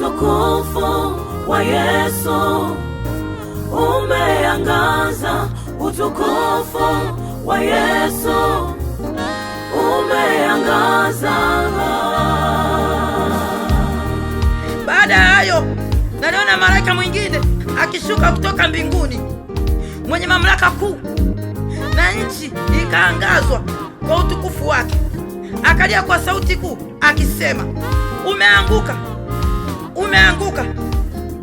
Utukufu wa Yesu umeangaza, utukufu wa Yesu umeangaza. Baada ya hayo, naliona malaika mwingine akishuka kutoka mbinguni mwenye mamlaka kuu, na nchi ikaangazwa kwa utukufu wake. Akalia kwa sauti kuu akisema, umeanguka, umeanguka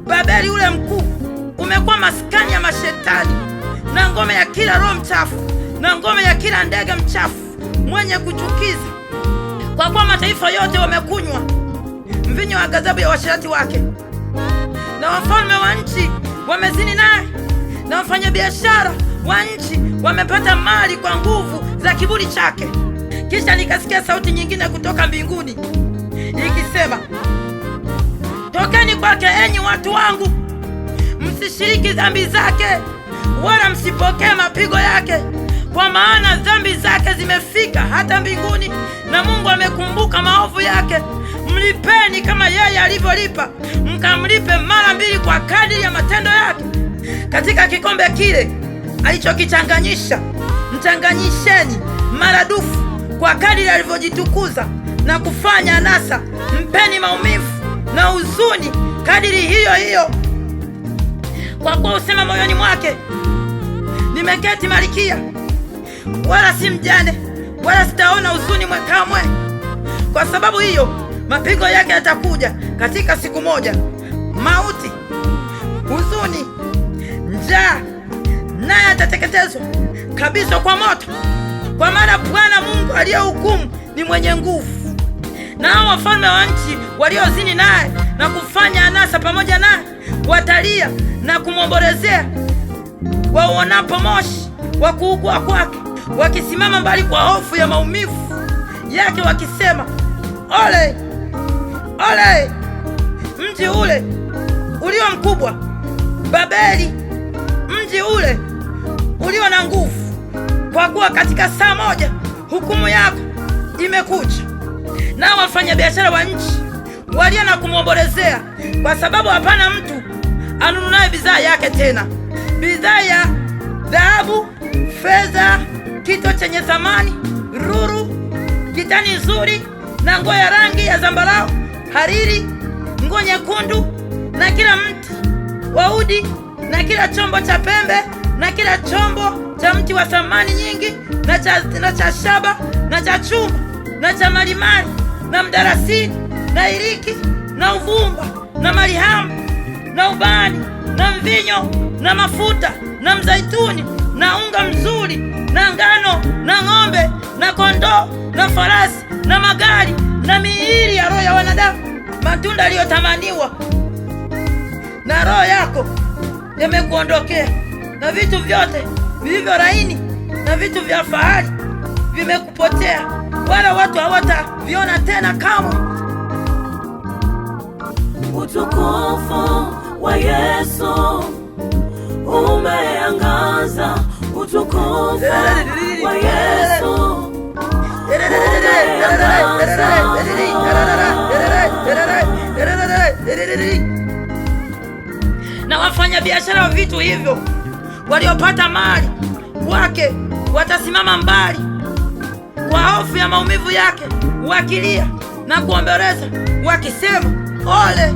Babeli ule mkuu, umekuwa maskani ya mashetani na ngome ya kila roho mchafu na ngome ya kila ndege mchafu mwenye kuchukiza, kwa kuwa mataifa yote wamekunywa mvinyo wa ghadhabu ya uasherati wake, na wafalme wa nchi wamezini naye, na wafanyabiashara wa nchi wamepata mali kwa nguvu za kiburi chake. Kisha nikasikia sauti nyingine kutoka mbinguni ikisema, tokeni kwake, enyi watu wangu, msishiriki dhambi zake, wala msipokee mapigo yake, kwa maana dhambi zake zimefika hata mbinguni, na Mungu amekumbuka maovu yake. Mlipeni kama yeye alivyolipa, mkamlipe mara mbili kwa kadiri ya matendo yake. Katika kikombe kile alichokichanganyisha, mchanganyisheni maradufu kwa kadiri alivyojitukuza na kufanya anasa. Mpeni maumivu na huzuni kadiri hiyo hiyo, kwa kuwa husema moyoni mwake, nimeketi malikia, wala si mjane, wala sitaona huzuni kamwe. Kwa sababu hiyo mapigo yake yatakuja katika siku moja: mauti, huzuni, njaa, naye atateketezwa kabisa kwa moto. Kwa maana Bwana Mungu aliyehukumu ni mwenye nguvu. Na hao wafalme wa nchi waliozini naye na kufanya anasa pamoja naye watalia na kumwombolezea wauonapo moshi wa kuugua kwake, wakisimama mbali kwa hofu ya maumivu yake, wakisema, ole, ole mji ule ulio mkubwa, Babeli, mji ule ulio na nguvu, kwa kuwa katika saa moja hukumu yako imekuja. Nao wafanyabiashara wa nchi walia na kumwombolezea, kwa sababu hapana mtu anununaye bidhaa yake tena, bidhaa ya dhahabu, fedha, kito chenye thamani, ruru, kitani nzuri, na nguo ya rangi ya zambarau, hariri, nguo nyekundu, na kila mti wa udi, na kila chombo cha pembe, na kila chombo cha mti wa thamani nyingi, na cha shaba, na cha chuma, na cha malimali, na mdalasini, na iliki, na uvumba, na malihamu, na ubani, na mvinyo, na mafuta, na mzaituni, na unga mzuri, na ngano, na ng'ombe, na kondoo, na farasi, na magari, na miili ya roho ya wanadamu, matunda yaliyotamaniwa na roho yako yamekuondokea, na vitu vyote vilivyo laini na vitu vya fahari vimekupotea, wala watu hawataviona tena kamwe. Utukufu wa Yesu umeangaza, utukufu wa Yesu umeangaza. Na wafanyabiashara wa vitu hivyo waliopata mali kwake watasimama mbali kwa hofu ya maumivu yake, wakilia na kuomboleza wakisema, ole,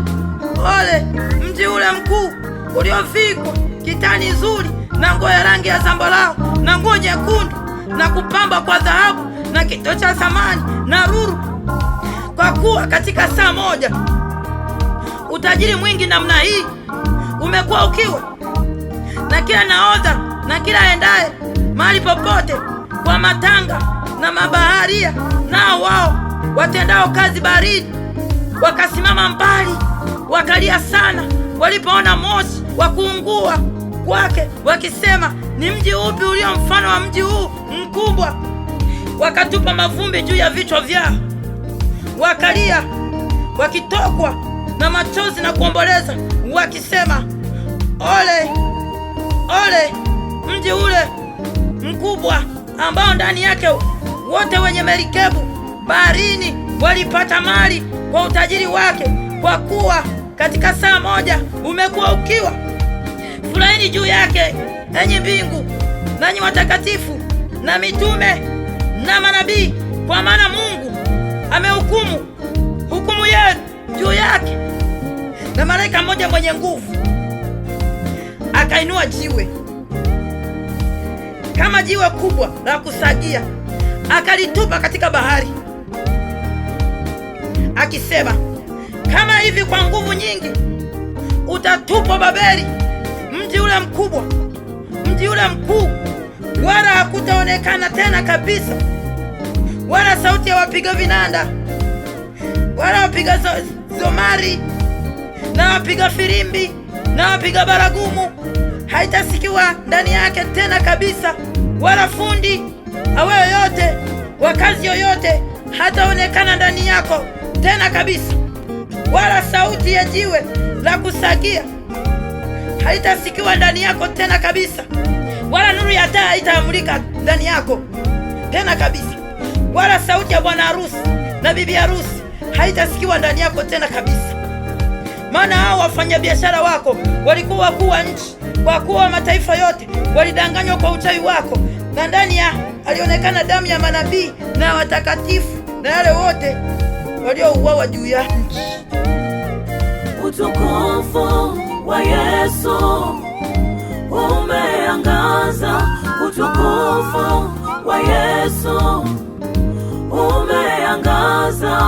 ole mji ule mkuu uliovikwa kitani nzuri na nguo ya rangi ya zambarau na nguo nyekundu na kupambwa kwa dhahabu na kito cha thamani na ruru, kwa kuwa katika saa moja utajiri mwingi namna hii umekuwa ukiwa. Na kila nahodha na kila aendaye mahali popote kwa matanga na mabaharia, nao wao watendao kazi baharini, wakasimama mbali, wakalia sana walipoona moshi wa kuungua kwake, wakisema, ni mji upi ulio mfano wa mji huu mkubwa? Wakatupa mavumbi juu ya vichwa vyao, wakalia wakitokwa na machozi na kuomboleza, wakisema, ole, ole mji ule mkubwa ambao ndani yake wote wenye merikebu baharini walipata mali kwa utajiri wake, kwa kuwa Katika saa moja umekuwa ukiwa. Furahini juu yake, enyi mbingu, nanyi watakatifu na mitume na manabii, kwa maana Mungu amehukumu hukumu yenu juu yake. Na malaika mmoja mwenye nguvu akainua jiwe kama jiwe kubwa la kusagia, akalitupa katika bahari, akisema, kama hivi kwa nguvu nyingi utatupwa Babeli, mji ule mkubwa, mji ule mkuu, wala hakutaonekana tena kabisa, wala sauti ya wapiga vinanda, wala wapiga zomari na wapiga filimbi na wapiga baragumu haitasikiwa ndani yake tena kabisa, wala fundi awe yoyote wa kazi yoyote hataonekana ndani yako tena kabisa, wala sauti ya jiwe la kusagia haitasikiwa ndani yako tena kabisa, wala nuru ya taa haitaamulika ndani yako tena kabisa, wala sauti ya bwana harusi na bibi harusi haitasikiwa ndani yako tena kabisa. Maana hao wafanyabiashara wako walikuwa wakuu wa nchi, wakuu wa mataifa yote walidanganywa kwa uchawi wako, na ndani ya alionekana damu ya manabii na watakatifu na wale wote waliouawa juu ya nchi. Utukufu wa Yesu umeangaza, utukufu wa Yesu umeangaza.